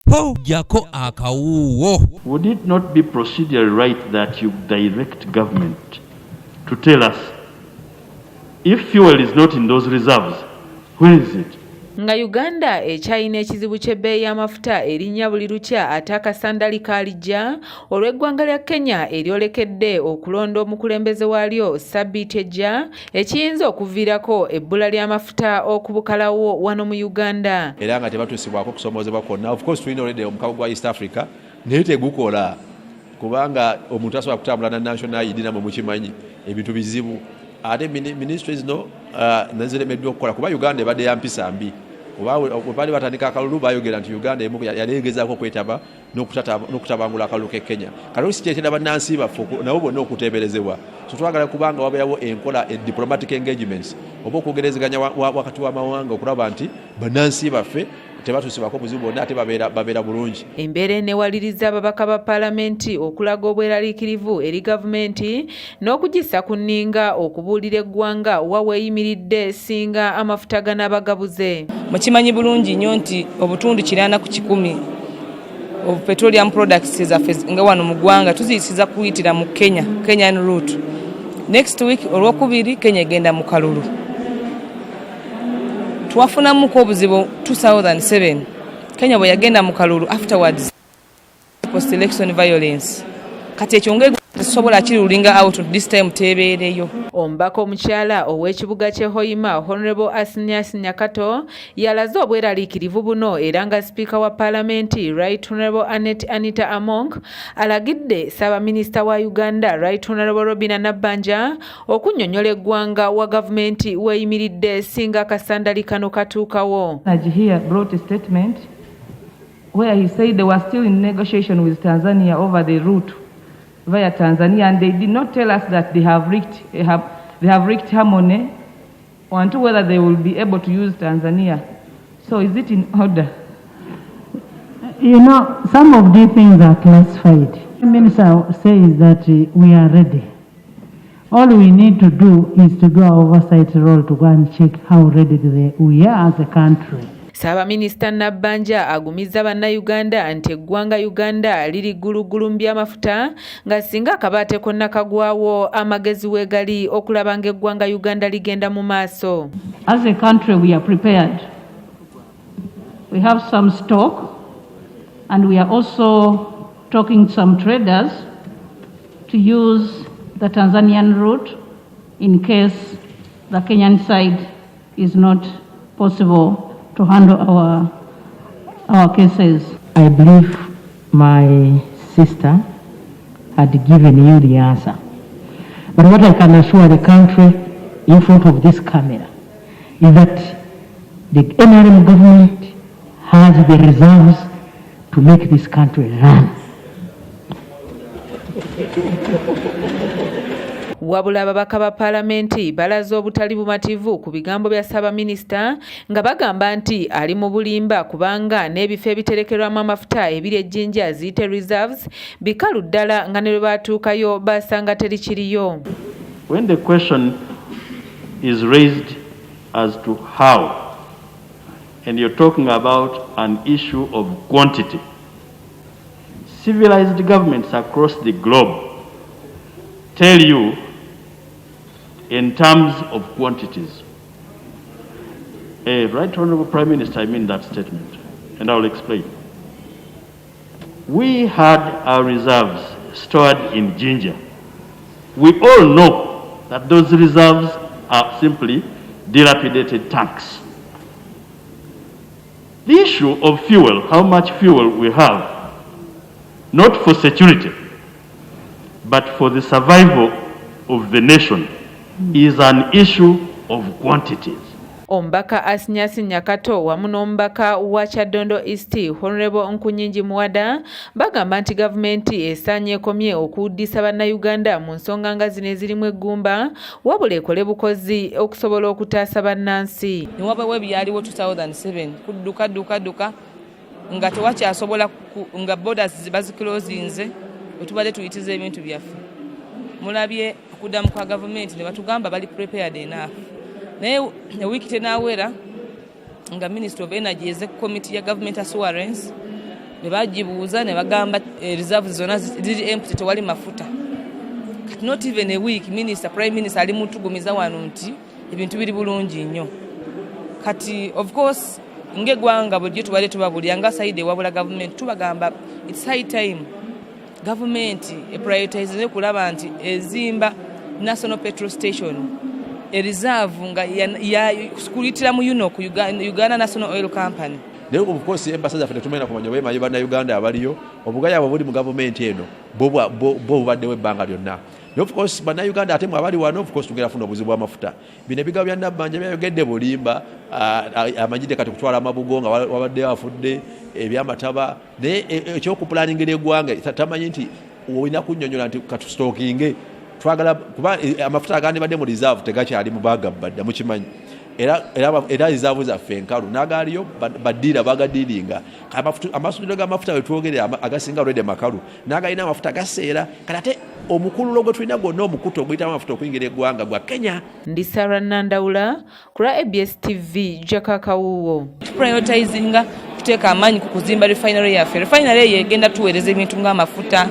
Ho jako akawuuwo. Would it not be procedurally right that you direct government to tell us if fuel is not in those reserves, where is it? Nga Uganda ekyalina ekizibu ky'ebbeeyi y'amafuta erinnya buli lukya ate akasandali kaalijja olw'eggwanga lya Kenya eryolekedde okulonda omukulembeze waalyo ssabbiiti ejja ekiyinza okuviirako ebbula ly'amafuta okubukalawo wano mu Uganda. Era nga tebatuusibwako kusomoozebwa kwonna. Of course tulina already omukago gwa East Africa naye tegukola kubanga omuntu asobola kutambula na national ID, namwe mukimanyi ebintu bizibu. Ate ministry zino naziremeddwa okukola kuba Uganda ebadde ya mpisa mbi. Oba bwe baali batandika akalulu bayogera nti Uganda emu yali egezaako okwetaba n'okutabangula akalulu k'e Kenya. Kati oluusi kireetera bannansi baffe nabo bonna okuteeberezebwa. So twagala kubanga wabeerawo enkola e diplomatic engagements oba okwogerezeganya wakati w'amawanga okulaba nti bannansi baffe tebatuusibwako buzibu bwonna ate babeera bulungi. Embeera enewaliriza ababaka ba Paalamenti okulaga obweraliikirivu eri gavumenti n'okugissa ku nninga okubuulira eggwanga wa weeyimiridde singa amafuta ganaaba gabuze. Mukimanyi bulungi nnyo nti obutundu 80% of petroleum products zaffe nga wano mu ggwanga tuziyisiza kuyitira mu Kenya, Kenyan route. Next week olwokubiri Kenya egenda mu kalulu. Twafunamuko obuzibu 2007 Kenya bwe yagenda mu kalulu, afterwards post election violence. Kati ekyo nga tetusobola kirulinga out this time tebeereyo. Omubaka omukyala ow'ekibuga ky'e Hoima, Honorable Asinias Nyakato, yalaze obweraliikirivu buno era nga sipiika wa Paalamenti Right Honorable Annet Anita Among alagidde Ssaabaminisita wa Uganda Right Honorable Robinah Nabbanja okunnyonnyola eggwanga wa gavumenti weeyimiridde singa akasandali kano katuukawo. Here brought a statement where he said they were still in negotiation with Tanzania over the route via Tanzania, and they did not tell us that they have reached harmony on to whether they will be able to use Tanzania. So is it in order? You know, some of these things are classified. The minister says that we are ready. All we need to do is to do our oversight role to go and check how ready we are as a country. Ssaabaminisita Nabbanja agumizza Bannayuganda nti eggwanga Uganda liri ggulugulu mu by'amafuta nga singa akabaate konna kagwawo amagezi weegali okulaba ng'eggwanga Uganda ligenda mu maaso. As a country, we are prepared. We have some stock, and we are also talking to some traders to use the Tanzanian route in case the Kenyan side is not possible to handle our cases. I believe my sister had given you the answer. But what I can assure the country in front of this camera is that the NRM government has the reserves to make this country run. Wabula ababaka ba Paalamenti balaze obutali bumativu ku bigambo bya Ssaabaminisita nga bagamba nti ali mu bulimba kubanga n'ebifo ebiterekerwamu amafuta ebiri e Jjinja ziyite reserves bikalu ddala nga ne lwe baatuukayo basanga teri kiriyo. When the question is raised as to how, and you're talking about an issue of quantity, civilized governments across the globe tell you in terms of quantities. Right Honorable Prime Minister, I mean that statement, and I will explain. We had our reserves stored in Jinja. We all know that those reserves are simply dilapidated tanks. The issue of fuel, how much fuel we have, not for security, but for the survival of the nation, is an issue of quantities. Omubaka Asinyasi Nyakato wamu n'omubaka wa Kyaddondo East, Honorable Nkunyingi Muwada, bagamba nti gavumenti esaanye ekomye okuwuddisa Bannayuganda mu nsonga nga zino ezirimu eggumba wabula ekole bukozi okusobola okutaasa bannansi. Ne wabawo ebyaliwo 2007 kudduka dduka dduka nga tewakyasobola nga borders baziclosinze bwe tubadde tuyitiza ebintu byaffe. Mulabye okuddamu kwa gavumenti ne batugamba bali prepared enough, naye ewiiki tenaawera nga Ministry of Energy eze ku committee ya government assurance Bwe bagibuuza ne bagamba reserves zonna ziri empty, tewali mafuta. Kati not even a week, minister, prime minister ali mutugumiza wano nti ebintu biri bulungi nnyo. Kati of course ng'eggwanga bulijjo tubadde tubabulira nga side ewabula gavumenti, tubagamba it's high time gavumenti eprioritize okulaba nti ezimba national petrol station ereserve nga kuyitira mu UNOC, Uganda National Oil Company. Naye of course embassy zaffe tetumanya kumanya oba bannayuganda abaliyo. Obugayaabwe buli mu gavumenti eno bo bubaddewo ebbanga lyonna. Naye of course bannayuganda ate mwe abali wano, of course tugenda funa obuzibu bw'amafuta. Bino ebigambo bya Nabbanja byayogedde bulimba. Amanyidde kati kutwala amabugo nga wabaddeyo afudde ebyamataba, naye ekyokupulaningira eggwanga tamanyi nti olina kunnyonnyola nti katustockinge, twagala kuba amafuta agandibadde mu reserve tegakyali mu bagabba dda, mukimanyi. Era reserve zaffe enkalu n'agaaliyo baddiira bagadiiringa. Amasundiro g'amafuta wetwogerera agasinga already makalu, n'agalina amafuta gaseera. Kati ate omukululo gwe tulina gwonna, omukutu oguyitamu amafuta okuyingira eggwanga gwa Kenya. Ndi Sarah Nandawula ku lwa ABS TV, Jakakawuwo. Tuprioritizinga kuteeka amaanyi ku kuzimba refinery yaffe. Refinery eyo egenda tuweereza ebintu ng'amafuta.